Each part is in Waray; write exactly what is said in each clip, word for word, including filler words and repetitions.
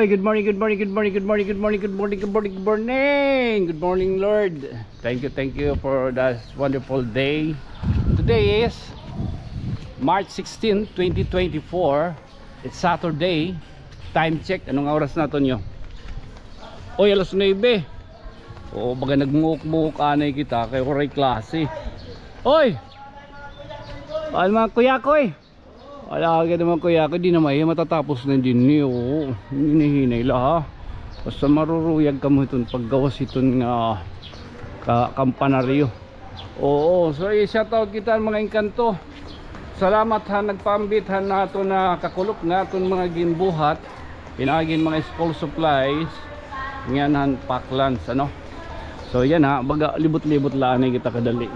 Good morning, good morning, good morning, good morning, good morning, good morning, good morning, good morning, Lord. Thank you, thank you for this wonderful day. Today is March sixteen, twenty twenty-four. It's Saturday. Time check. Anong oras na to niyo? Oy, alas nuebe. Oo, baga nagmuhok-muhok anay kita kay waray klase. Oy! Ano mga kuya ko eh? Wala ka naman kuya ko, di naman iya matatapos na din niyo. Oo, hinihinay la ha. Basta maruruyag kamo hiton paggawas hiton nga ka kampanaryo. Oo, so i-shout out kita mga engkanto. Salamat ha nagpaambit han aton nga kakulop nga aton mga ginbuhat. Pinaagi hin mga school supplies. Ngan han Parklands, ano. So yan ha, baga libot-libot la anay kita kadali.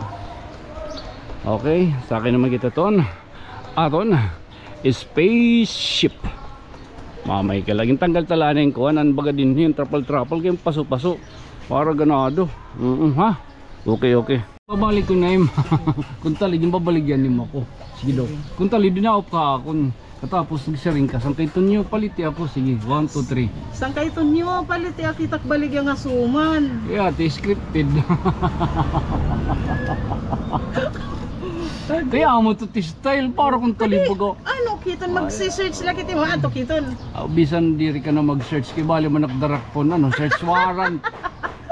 Okay, sakay naman kita ton aton spaceship. Mamay ka la, gintanggal ta la anay hin kuan, an baga dinhi, trapal-trapal kay paso-paso. Para ganado. Mm, ha? Okay, okay. Babalik ko na im. Kun talid, babaligyan nimo ako. Sige daw. Kun talid, dinaop ka akon. Katapos nagsiring ka, sangkay tunyo, paliti ako. Sige, one, two, three. Sangkay tunyo, paliti ako, itak baligya nga suman. Yeah, ate, scripted. Kaya mo to ti style, para kung talibog ako. Ano, kiton, magsi-search la kita, mga ato, kiton. Ah, bisan diri ka na mag-search, kay bali man nakdarak po na, no? Search warrant.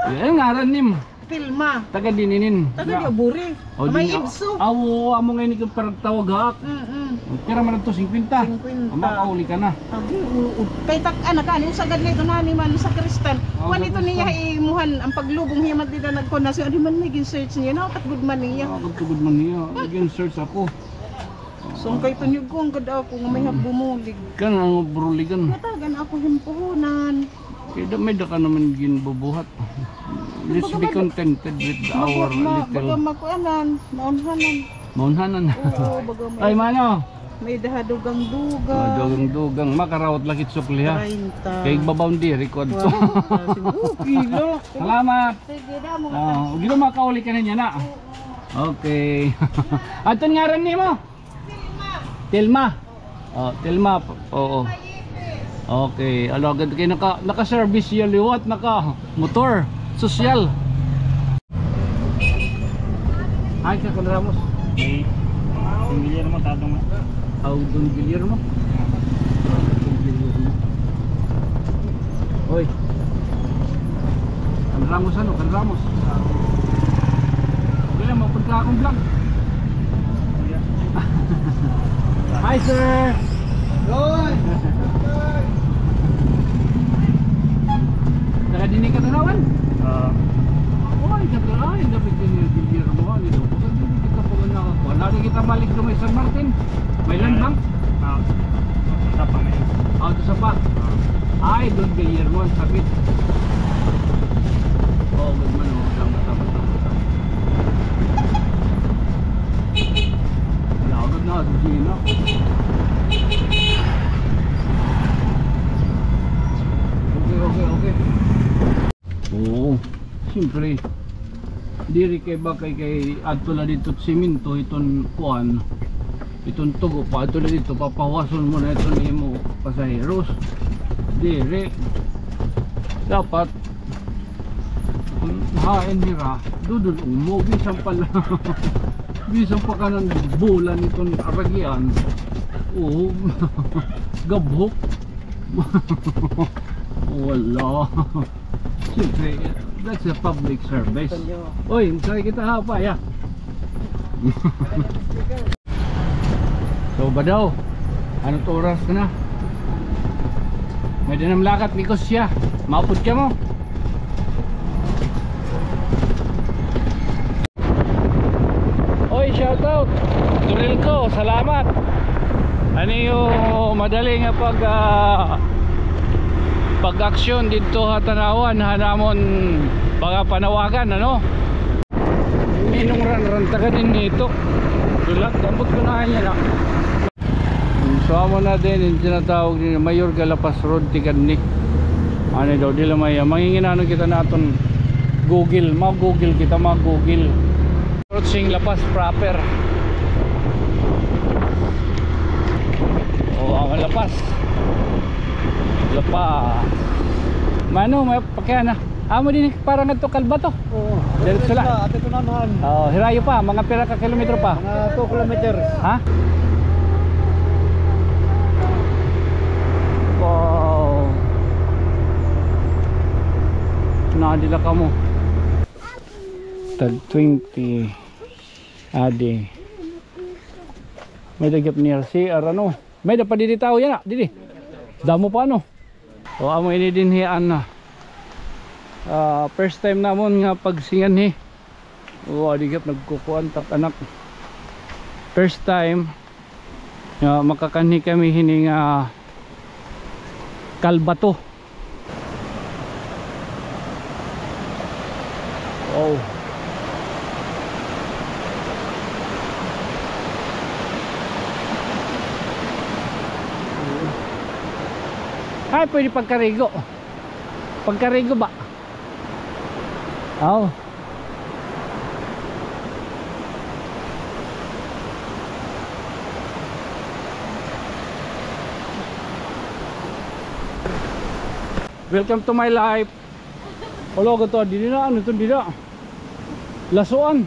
Yan, ngaran nim. Pilma. Taga dininin. Taga di Aburi. O, may din, ibso. Awo, amo nga ini kang paragtawag, ha? Mm-mm. Pira man ito, singkwenta? Singkwenta. Ang makauli ka na. Agi, u-, u-, kay tak-, anak, ani, usagad na ito na ni man sa Kristan. Kuan ito niya, imuhan, ang paglubong hiya, madida nagkon na siya, di man may gin-search niya, no? Takbod man niya. Ah, takbod man niya. Gin-search ako. Sangkay tunyo ko, ang gad ako, nga may hap bumulig. Kan ang bruligan. Natagan ako himpuhunan. Kaya da, may da ka naman ginbubuhat. Let's be contented with our little. Baga makuanan, maunhanan. Maunhanan. Oo, baga may. Ay, mano. May daha dugang-dugang. Ah, dugang-dugang. Makarawat lakit sukli, ha? Treinta. Kay babaw diri ko adto. Kwarenta. Sige, okay lang. Salamat. Sige, damo nga. Ah, gino makauli ka na niya na. Oo. Okay. Adton ngaran nimo? Telma. Oh, Telma. Oo. Okay, ala gad kay naka, naka-service ya liwat, naka motor, sosyal. Ay, ka Con Ramos. Ay, Don Guillermo, tatong nga. Aw, Don Guillermo. Don Guillermo. Oy. Kan Ramos, ano? Kan Ramos. Okay lang, mapunta akong vlog. Hi, sir. Doy! Taga dinhi ka Tanauan? Ah. Oy, taga ay, dapat din yung Guillermo, ano daw? Baka di kita pa man nakakuha. Lagi kita balik doon may San Martin. May land bank? Ah, sa pa ngayon. Ah, ito sa pa. Ah. Ay, doon kay Yermon, sapit. Oh, good man, oh. Tama, tama, tama, tama. Wala, agad na, agad na. Okay, okay, okay. Oo. Siyempre, diri kay ba kay, kay adto la dito semento iton kuan, iton tugo pa adto la dito, papahuwason mo na iton imo pasaheros. Diri. Dapat, kun hain hira, dudun umo, bisan pala. Bisan pa kanan bulan iton aragian. Oo. Gabhok. Wala. Siyempre, that's a public service. Oy, masakay kita ha, pa, ya. So, ba daw? Ano to oras na? May dinam lakat ni Kusya. Maupod ka mo? Oy, shout out. Durilco, salamat. Ano yung madali nga pag, ah, pag-aksyon dito ha Tanauan, ha namon mga panawagan, ano? Ninong Ranran, taga din nito. Dulat, ambot ko na niya na. So, amo na din, yung tinatawag din, Mayor Galapas Road, tikad ni. Ano daw, di lamay, ah, manginginano kita naton Google, mag-Google kita, mag-Google. Approaching La Paz proper. O, ang La Paz. Pa. Mano, may pakiana. Amo dinhi para ngadto Calbato. Oo. Diretso la. Ato ito naman. Oh, hirayo pa, mga pira ka kilometro pa? Mga two kilometers. Ha? Wow. Nadila kamo. Tag twenty. Adi. May-ada gihap niya C R, ano? May-ada pa didi tawo yana, didi. Damo pa, ano? O, amo ini dinhi an, ah, first time namon nga pagsinganhi. O, adi gihap nagkukuan tak anak. First time nga makakanhi kami hini nga Calbato. Oh. Ay, pwede pagkarigo. Pagkarigo ba? Aw. Welcome to my life. Olo, gato, dili na, ano to, dili na. Lasuan.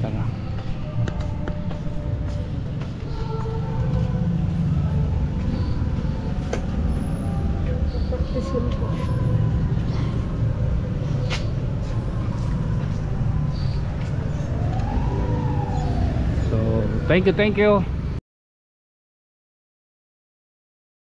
Tara. Practice lang po. So, thank you, thank you.